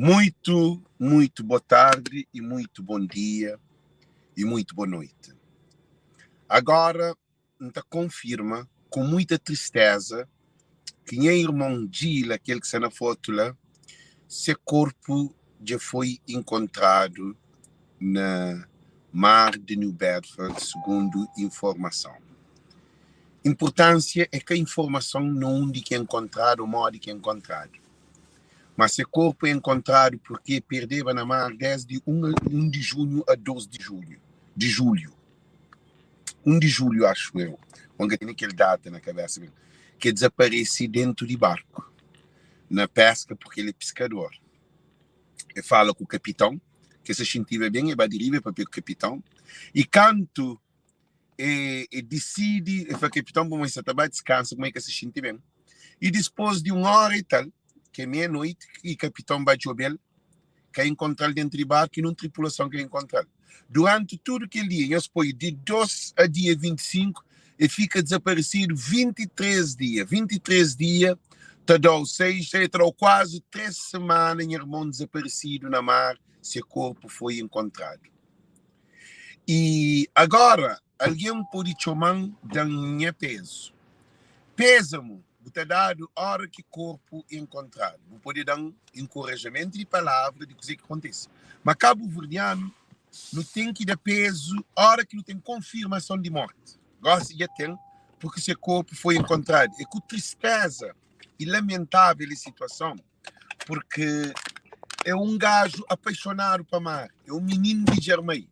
Muito, muito boa tarde e muito bom dia e muito boa noite. Agora N ta konfirma ku muita tristeza ki nha irmon Djila, kel ki sta na fotu la, se korpu dja foi inkontradu na mar di New Bedford, sugundu informason. Inpurtánsia é ka informason na undi ki enkontradu ô modi ki enkontradu, ma se korpu enkontradu purki e perdeba na mar desdi 1 di junhu a 2 di julhu di julhu. 1 di julhu axu eu, ô N ka tene kel data na kabesa ben, ki e dizaparese dentu di barku na peska purki el é piskador. E fala ku kapiton ki e sa xintiba ben, e ba di riba e papia ku kapiton i kantu e, e disidi, e fla kapiton pamodi e sa ta ba diskansa kuma e ka sa xinti ben. I dispôs di un óra i tal, ki é meia-noiti, i kapiton ba djobe-l, ka enkontral dentru di barku i nun tripulason ka enkontral. Duranti tudu kel dia, nhos poi di 2 a dia 25, e fika dizaparesidu 23 dia. 23 dia ta da-u 6, ta da-u kuazi 3 semana nha irmon dizaparesidu na mar, se korpu foi enkontradu. I agora algen pode txoma-m da-m nha pezu. Pézamu bu ta dadu óra ki korpu enkontradu. Bu pode da-m enkorajamentu di palavra di kuzê ki kontise. Ma kabuverdianu nu ten ki da pezu óra ki nu ten konfirmason di morti. Gósi dja ten, purki se korpu foi enkontradu. É ku tristeza i lamentável es situason. Porque é um gajo apaixonado pa mar, é um menino de Djarmai,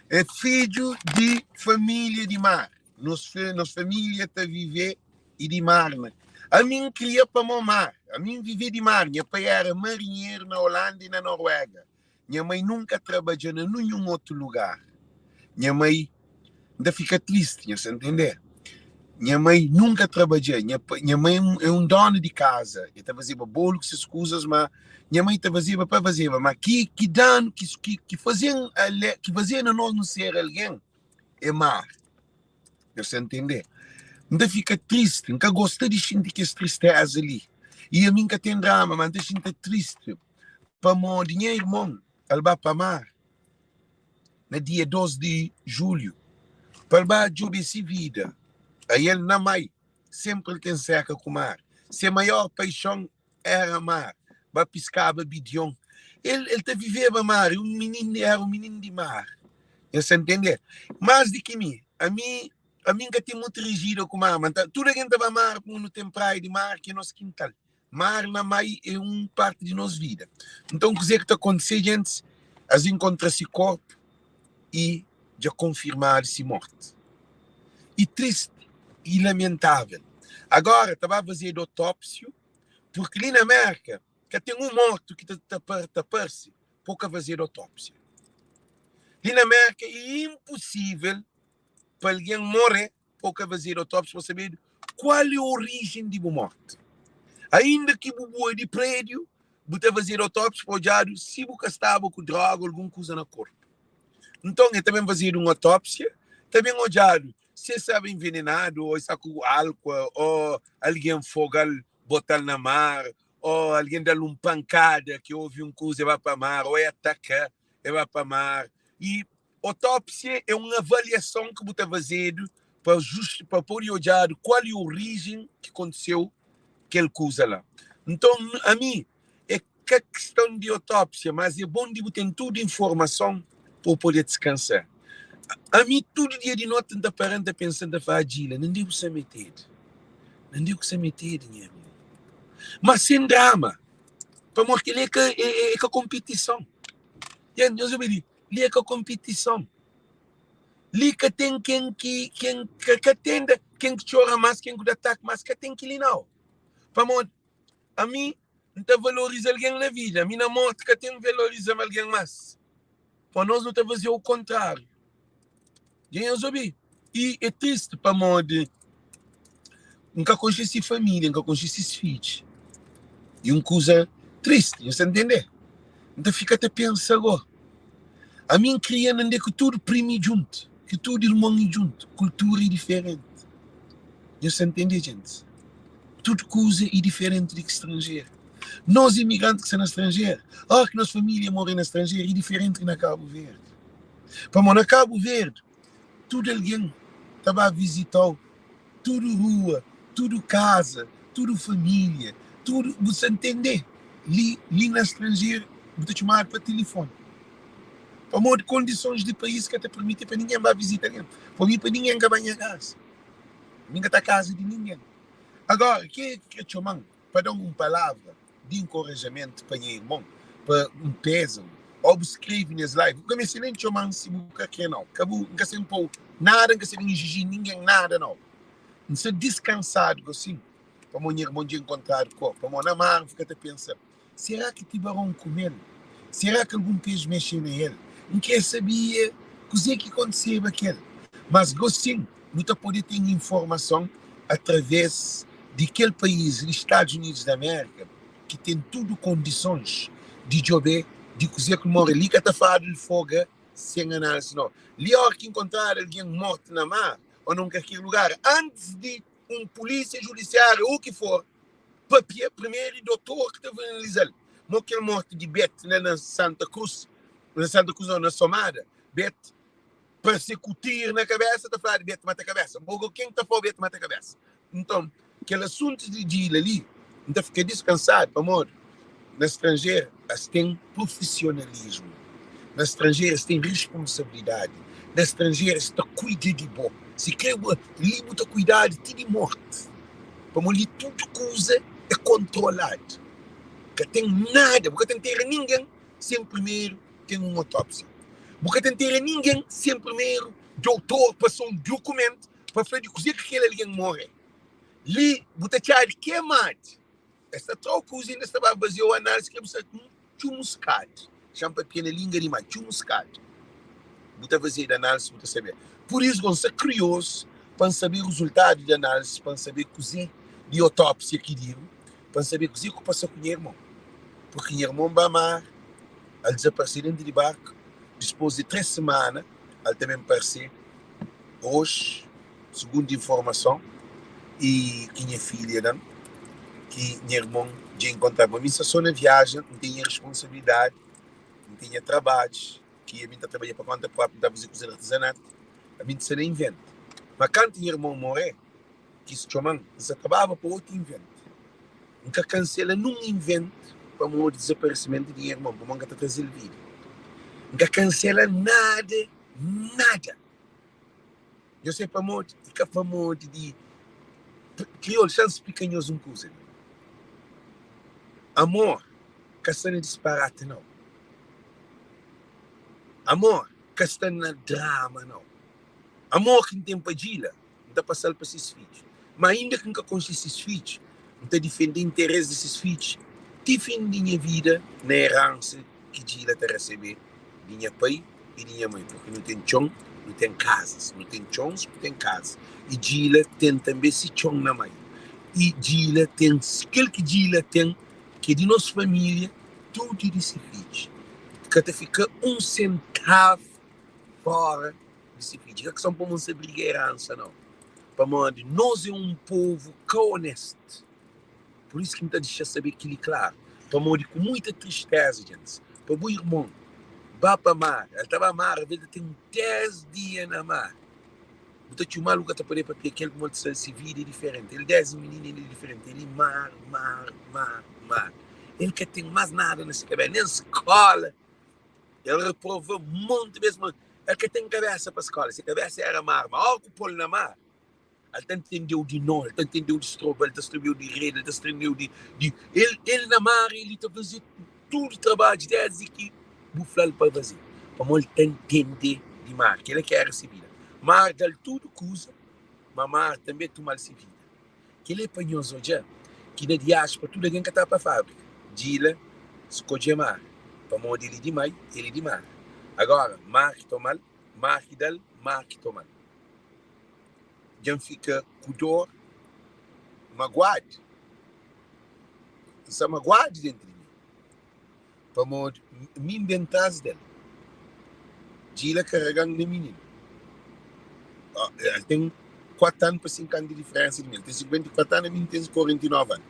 é fidju de família de mar. Nos, nos família ta vive e de mar. Né? A mim cria pa mo mar, a mim vive de mar. Nha pai era marinheiro na Holanda e na Noruega. Nha mãe nunca trabadja na nenhum outro lugar. Nha mãe N ta fika tristi, nha sa ntende? Nha mãe nunka trabadja, nha, nha mãe é un dona di kaza, e ta fazeba bolu ku ses kuzas, ma nha mãe ta fazeba pa fazeba, ma ki ki danu ki ki ki fazen ale ki faze na nos nu ser algen é mar, nha sa ntende? N ta fika tristi, N ka gosta di xinti kes tristeza li, i ami N ka ten drama, ma N ta xinti tristi pamodi nha irmon al ba pa mar. na dia 2 di julhu pa el ba djobe si vida. Ael na mai senpri el ten seka ku mar. Se maior paixon era mar, ba piskaba bidion. El, el ta viveba mar, un minin, era un minin di mar. Nhos ta ntende? Más di ki mi, ami, ami N ka ten mutu rijida ku mar, ma N ta, tudu algen ta ba mar, pamodi nu ten praia di mar ki é nos kintal. Mar na mai é un parti di nos vida. Nton, kuzê ki ta kontise, gentis? Es inkontra se korpu i dja konfirmadu se morti. E tristi i lamentável. Agora ta ba fazedu otópsiu, purki li na Mérka ka ten un mortu ki ta ta parse pa ka fazedu otópsia. Li na Mérka é inposível pa algen morre pa ka fazedu otópsia pa sabedu kual é orijen di bu morti. Ainda ki bu bua di prédiu, bu ta fazedu otópsia pa odjadu si bu ka staba ku droga algun kuza na korpu. Nton, e ta ben fazedu un otópsia, ta ben odjadu si e staba envenenadu ô e sta ku álkua ô algen foga-l, bota-l na mar ô algen da-l un pankada ki obi un kuza e ba pa mar ô e ataka e ba pa mar. I Otópsia é un avaliason ki bu ta fazedu pa justi pa pode odjadu kual é orijen ki kontiseu kel kuza la. Nton, ami é ka kiston di otópsia, mas é bon di bu ten tudu informason pa bu pode diskansa. Ami tudu dia di noti N ta para N ta pensa N ta fla, ah Djila, nande bu sta metedu? Nande ku sta metedu nha irmon? Mas sen drama, pamodi kel-li é ka é ka konpitison. Nhos obi li. Li é ka konpitison. Li ka ten ken ki ken ka, ka ten da, ken ki txora más, ken ku da tak más, ka ten kili nau. Pamodi ami N ta valoriza algen na vida, ami na morti ka ten valoriza-m algen más. Pa nos nu ta faze o kontráriu. Dja nhos obi? I é tristi pamodi N ka konxe si família, N ka konxe sis fidju. E un kuza tristi, nhos ta ntende? N ta fika ta pensa go, ami N kria na nde ku tudu primu i djuntu, ku tudu irmon i djuntu, kultura i diferenti. Nhos ta ntende, gentis? Tudu kuza i diferenti di ki stranjeru. Nos imigranti ki sta na stranjeru, óras ki nos família morre na stranjeru é diferenti ki na Kabu Verdi. Pamodi na Kabu Verdi tudu algen ta ba vizita-u, tudu rua, tudu kaza, tudu família, tudu, bu sa ntende? Li, li na stranjeru bu ta txomadu pa tilifoni. Pamodi kondisons di país ka ta permiti pa ningen ba vizita algen. Pa mi, pa ningen ka ba nha kaza. Mi ka ta kaza di ningen. Agora, kenha ki kre txoma-m pa da-m un palavra di enkorajamentu pa nha irmon, pa un pézamu, ô bu skrebe nes live, bu ka meste nen txoma-m si bu ka kre nau. Ka bu, N ka sen pô-u nada, N ka sen ijiji ningen nada nau. N sta diskansadu gosin pamodi nha irmon dja enkontradu ku bo. Pamodi na mar N fika ta pensa, Será ki tibaron kume-l? Será ki algun pexi mexe na el? N krê sabia kuzê ki kontiseba ku el. Mas gosin, nu ta pode ten informason através di kel país li, Stadus Unidus di Amérika, ki ten tudu kondisons di djobe di kuzê ki more. Li ka ta fladu di foga sen análisi, nau. Li óra ki enkontradu algen mortu na mar ô na un kalker lugar, antis di un pulísia judisiáriu ô u ki for, papia primeru e dotor ki ta analizal mo kel morti di Bet la na Santa Cruz na Santa Cruz não na Somada Bet parse ku tir na kabesa ta fladu Bet mata kabesa bo go ken ki ta flau Bet mata kabesa nton kel asuntu di Djila li N ta fika diskansadu pamodi na stranjer es ten profisionalismu na stranjer es ten responsabilidadi na stranjer es ta kuida di bo si kre bu li bu ta kuidadu ti di morti. Pamodi li tudu kuza é kontroladu. Ka ten nada, bu ka ta ntera ningen sen primeru ten un otópsia. Bu ka ta ntera ningen sen primeru doutor pasa un dukumentu pa fla di kuzê ki kel algen more. Li bu ta txadu kemadu. Es ta trau kuza inda es ta ba baziau análise ke bu sta txumuskadu. Xa-m papia na linga di mai, txumuskadu. Bu ta fazedu análise bu ta sabe. Pur isu go N sta kuriozu pa N sabe ruzultadu di análise, pa N sabe kuze di otópsia ki diru, pa N sabe kuze ku pasa ku nha irmon. Purki nha irmon ba mar, al dizaparse dentu di barku, dispos di 3 semana al ta ben parse oxi. Sugundu informason e ki nha filha da-m, ki nha irmon dja inkontra-m. Ma mi sta so na viaja, N ten nha responsabilidadi, N ten nha trabadju, ki ami N ta trabadja pa konta propi, N ta faze kuza di artizanatu, ami N sta na inventa. Ma kantu nha irmon more, ki es txoma-m, N sa ta baba pa otu inventu. N ka kansela nun inventu pamodi dizaparesimentu di nha irmon, pamodi N ka ta traze-l vida. N ka kansela nada, nada! Nhos sai pamodi? I ka pamodi di Kriolu, xa-m splika nhos un kuza li. Amor ka sta na disparati nau. Amor ka sta na drama nau. Amor ki N ten pa Djila, N ta pasa-l pa sis fidju. Má inda ki N ka konxe sis fidju, N ta difende interes di sis fidju ti fin di nha vida na eransa ki Djila ta resebe di nha pai i di nha mai, purki nu ten txon, nu ten kazas, nu ten txons, nu ten kazas, i Djila ten tanbe si txon na mai, i Djila ten kel ki Djila ten, ki é di nos familia, tudu é di si fidju, ka ta fika un sentavu fora di si fidju, ka kison pamodi nu sta briga eransa nau, pamodi nos é un povu ka onestu. Pur isu ki N ta dixa sabe kili klaru, pamodi ku muita tristeza, djentis, pa bu irmon ba pa mar, el ta ba mar, avel ta ten 10 dia na mar, bu ta txumal, bu ka ta pode papia kel, pamodi ta sabe si vida é diferenti, el 10 mininu el é diferenti, el é mar, mar, mar, mar, el ka ten mas nada na se kabesa, nen skola, el reprova monti bes, ma el ka ten kabesa pa skola, se kabesa era mar, ma ora ku pol na mar, El ta ntende-u di nó, el ta ntende-u di stroba, el ta strebe-u di rede, el ta strebe-u di, di el, el na mar, el ta faze tudu trabadju desdi ki bu fla-l pa faze, pamodi el ta ntende di mar. Kel-la ki éra se vida. Mar da-l tudu kuza, ma mar tanbe toma-l se vida. Kel-la é pa nhos odja ki na diáspora tudu algen ka ta pa fábrika. Djila skodje mar, pamodi el é di mai, el é di mar. Agora, mar ki toma-l, mar ki da-l, mar ki toma-l. Dja N fika ku dor maguadu N sta maguadu dentru di mi Pamodi mi N ben tras del Djila karega-m na mininu El ten 4 anu pa 5 anu di diferensa di mi El ten 54 anu, ami N ten 49 anu.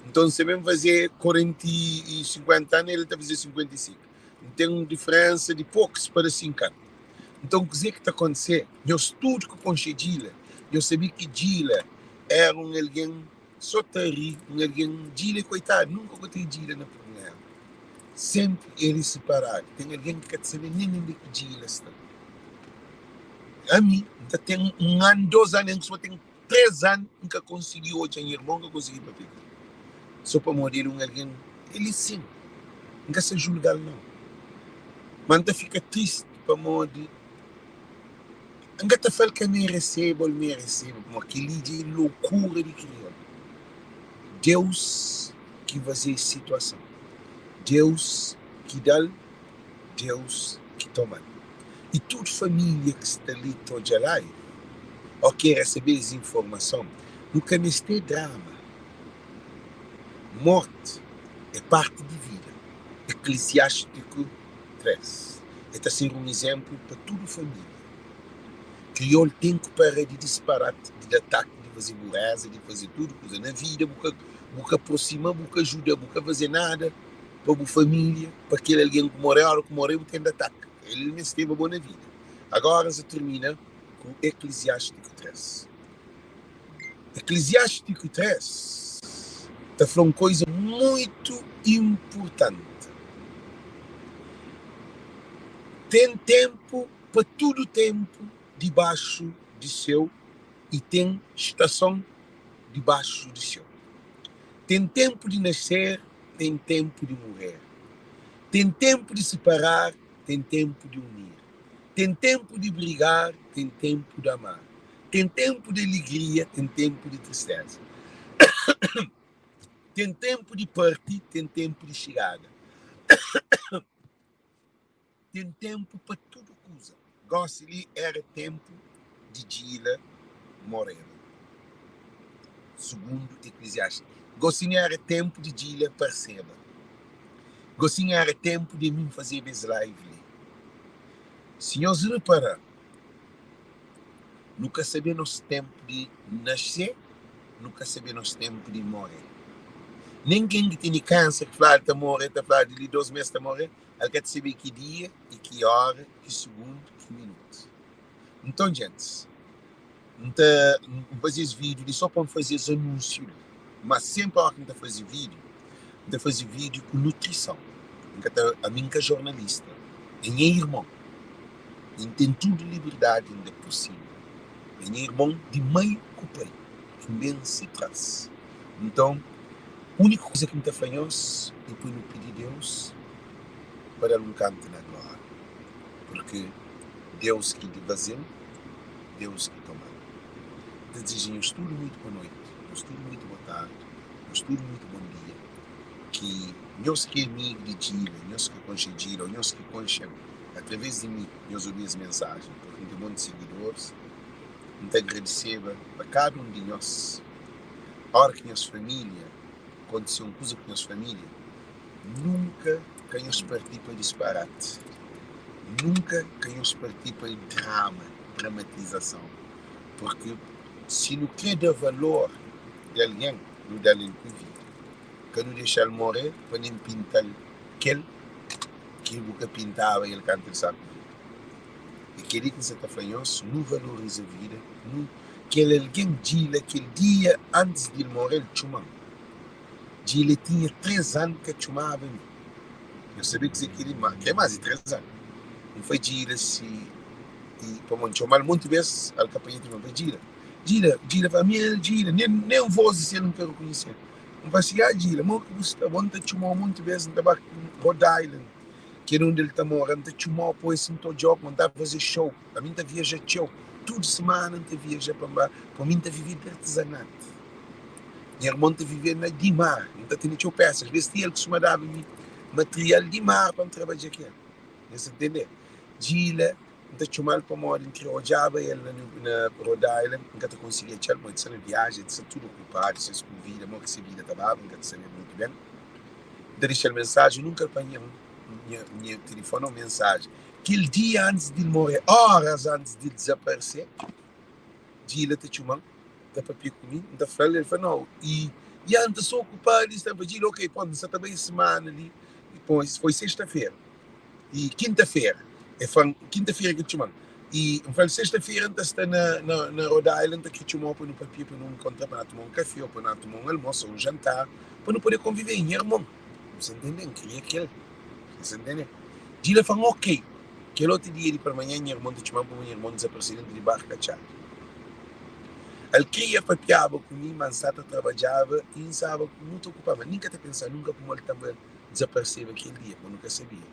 Nton, se ben faze 40 y 50 anu, el ta faze 55. N ten un diferensa di pokus pa da 5 anu. Nton, kuzê ki ta kontise? Nhos tudu ki konxe Djila, nhos sabe ki Djila éra un algen so ta ri, un algen. Djila é koitadu, nunka ku ta Djila na prubléma. Sénpri el é siparadu. Ten algen ki ka ta sabe nen undi ki Djila sta. Ami, N ta ten un anu, dos anu, N sô ten 3 anu N ka konsigi odja nha irmon, N ka konsigi papia ku el. So pamodi el é un algen, el é sin. N ka sta julga-l nau. Ma N ta fika tristi pamodi N ka ta fla-l ka mereseba o el mereseba, pamodi kel-li dja é lokura di kriol. Deus ki faze es situason. Deus ki da-l, Deus ki toma-l. I tudu família ki sta li ta odja live ô ke resebe es informason, nu ka meste drama. Morti é parti di vida. Eklesiástiku 3 E ta ser un izénplu pa tudu família. Kriol ten ku para di disparati, di da ataki, di faze bureza, di faze tudu kuza. Na vida bu ka bu ka aprosima, bu ka juda, bu ka faze nada pa bu família, pa kel algen ku more. Óra ku more bu ten da ataki. El mesteba bo na vida. Agora N sa tirmina ku Eklesiástiku 3. Eklesiástiku 3 ta fla un koiza muitu inpurtanti, Ten ténpu pa tudu ténpu dibaxu di séu i ten stason dibaxu di séu. Ten ténpu di nascer, ten ténpu di morrer. Ten ténpu di siparar, ten ténpu di unir. Ten ténpu di brigar, ten ténpu di amar. Ten ténpu di alegria, ten ténpu di tristéza. Ten ténpu di parti, ten ténpu di xigada. Ten ténpu pa tudu kuza. Gósi li éra ténpu di Djila moreba, sugundu Eklesiastis. Gósi li éra ténpu di Djila parseba. Gósi li éra ténpu di mi fazeba es live li. Si nhos repara, nu ka sabe nos ténpu di nasce, nu ka sabe nos ténpu di more. Nen ken ki tene kánser ki fladu ta more, ta fladu di li dos mês ta more, el ka ta sabe ki dia i ki óra, ki sugundu, ki minutu. Nton, djentis, N ta N faze es vídiu li sô pa N faze es anúnsiu li. Má sénpri óras ki N ta faze vídiu, N ta faze vídiu ku nutrison. N ka ta, ami N ka jornalista, é nha irmon. I N ten tudu liberdadi inda pur sima. É nha irmon di mai ku pai ki N ben se tras. Nton, úniku kuza ki N ta fla nhos é pa nu pidi Deus pa da-l un kantu na glória, purki Deus ki faze-l, Deus ki toma-l. N ta dizeja nhos tudu muitu boa noiti, nhos tudu muitu boa tardi, nhos tudu muitu bon dia. Ki nhos ki é amigu di Djila, nhos ki konxe Djila ô nhos ki konxe-m através di mi, nhos obi es mensajen, purki N ten monti sigidoris. N ta agradiseba pa kada un di nhos. Óra ki nhos família kontise un kuza ku nhos família, nunka ka nhos parti pa disparati, nunka ka nhos parti pa drama, dramatizason, purki si nu krê da valor di algen, nu da-l el ku vida. Ka nu dexa-l morê pa nen pinta-l kel ki bu ka pintaba el kantu el staba ku vida. É kel-li ki N sa ta fla nhos, nu valoriza vida, nu Kel algen Djila kel dia antis di el more el txuma-m. Djila tinha 3 anu ka txumaba mi. Nhos sabe kuzê ki el é más di 3 anu. N fla Djila si i pamodi N txoma-l monti bês el ka panha telefoni. N fla Djila, Djila, Djila fla mi el Djila, nen nen vós di sel N ka rekonhese-l. N fla si, ah Djila, mo ki bu sta? Bo N ta txuma-u monti bês, N ta ba Rhode Island, ki é undi el ta mora, N ta txuma-u pa oe si N ta odja-u, pamodi N ta faze show. Ami N ta viaja txeu, tudu simana N ta viaja pa N ba, pamodi mi N ta vive di artizanatu. Nha irmon ta vive na di mar, N ta tene txeu pesa, asves ti el kustuma daba mi material di mar pa N trabadja ku el. Nhos ta ntende? Djila, N ta txoma-l pamodi N kre odjaba el na na Rhode Island, N ka ta konsigi atxa-l pamodi el sta na viaji, el sta tudu okupadu, ses ku vida, modi ki se vida ta baba, N ka ta sabe mutu ben. N ta dexa-l mensaji, nunka el panha nha nha tilifoni ô mensaji. Kel dia antis di el more, óras antis di el dizaparse, Djila ta txuma-m, ta papia ku mi, N ta fla-l, el fla, Nau. I Ya, N ta so okupadu i sta pa djila. Ok, prontu, N sa ta bai simana li. Dipôs, foi sexta-fera. I kinta-fera, e fla-m, kinta-fera ki el txoma-m. I N fla-l, sexta-fera N ta sta na, na, na Rhode Island, N ta kre txoma-u pa nu papia, pa nu nkontra, pa nu toma un kafé, ô pa nu toma un almosu, ô un jantar, pa nu pode konvivê. Nha irmon, bu sa ntende? N kria kel, bu sa ntende? Djila fla-m, ok. Kel otu dia di palmanhan, nha irmon ta txoma-m pamodi nha irmon dizaparse dentu di bar katxadu. El kria papiaba ku mi, ma N sa ta trabadjaba i N staba mutu okupadu. Ma nin ka ta pensa nunka kuma el tamba dizaparseba kel dia, ma nu ka sabia.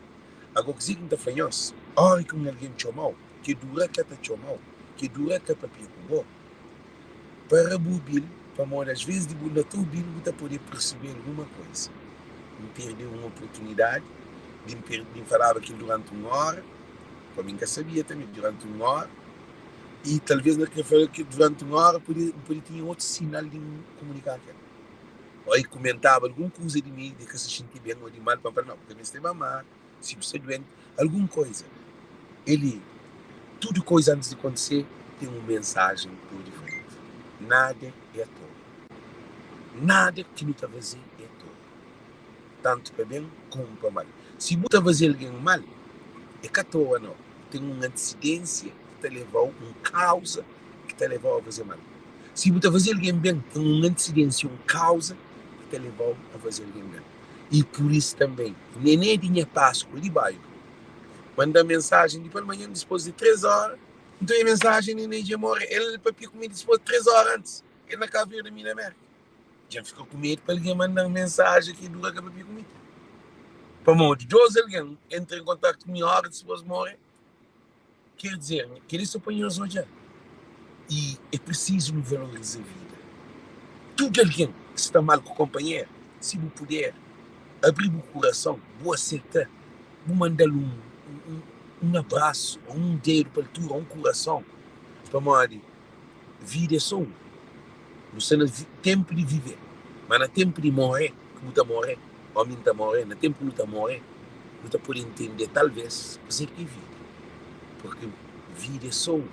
Ago, kuzê ki N ta fla nhos? Óra ki un algen txoma-u, ke dura ka ta txoma-u, ke dura ka papia ku bo, para bu obi-l, pamodi asvês di bu na ta obi-l bu ta pode persebe alguma kuza. N perde un oportunidadi di N perde di N falaba kel duranti un óra, pamodi N ka sabia tanbê, duranti un óra. I talvês na kel fala ki duranti un óra pode, N pode tinha otu sinal di N komunika ku el. Ô el kumentaba algun kuza di mi, di ka sa xinti ben ô di mal, pa N fala, Nau, bu ka meste mamá, si bu sta duenti, algun koza. El tudu koza antis di kontise ten un mensajen pur di frenti. Nada é atoa. Nada ki nu ta faze é atoa. Tantu pa ben komu pa mal. Si bu ta faze algen mal, é ka atoa nau. Ten un antisidênsia ki ta leva-u, un kauza ki ta leva-u a faze mal. Si bu ta faze algen ben, ten un antisidênsia, un kauza ki ta leva-u a faze algen ben. I pur isu tanbê, Nené di nha Páskua di bairu manda-m mensajen di palmanhan dipôs di três óra. N ta obi mensajen, Nené dja more. El papia ku mi dipôs três óra antis. El na Kabu Verdi, mi na Mérka. Dja N fika ku medu pa algen manda-m mensajen ki dura ka papia ku mi. Pamodi dos algen entra en kontaktu ku mi óra dipôs more. Ker dizer, kel-li so pa nhos odja. I é prisizu nu valoriza vida. Tudu algen ki sta mal ku konpanheru, si bu puder, abri bu kurason, bu aseta, bu manda-l un, un, un abrasu, ô un dedu pa altura, ô un kurason. Pamodi vida é so un. Nu sta na tenpu di vive, ma na tenpu di more, ki bu ta more, ô mi N ta more, na tenpu ki nu ta more, nu ta pode ntende talves kuzê ki é vida. Purki vida é so un.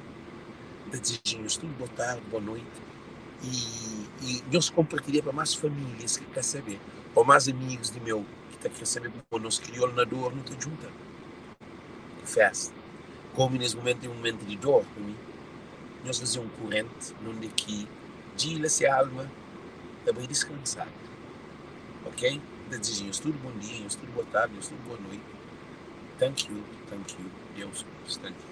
N ta dizeja nhos tudu bo tardi, bo noiti i i nhos konpartilha pa más famílias ki ka sabe ô más amigus di meu ki ta kre sabe kuma nos kriol na dor nu ta djunta ku festa. Komu nes mumentu é un mumentu di dor pa mi, nhos faze un kurenti nunde ki Djila se alma ta bai diskansadu. Ok? N ta dizeja nhos tudu bon dia, nhos tudu boa tardi, nhos tudu boa noiti. Thank you, thank you. Deus ku nhos. Thank you.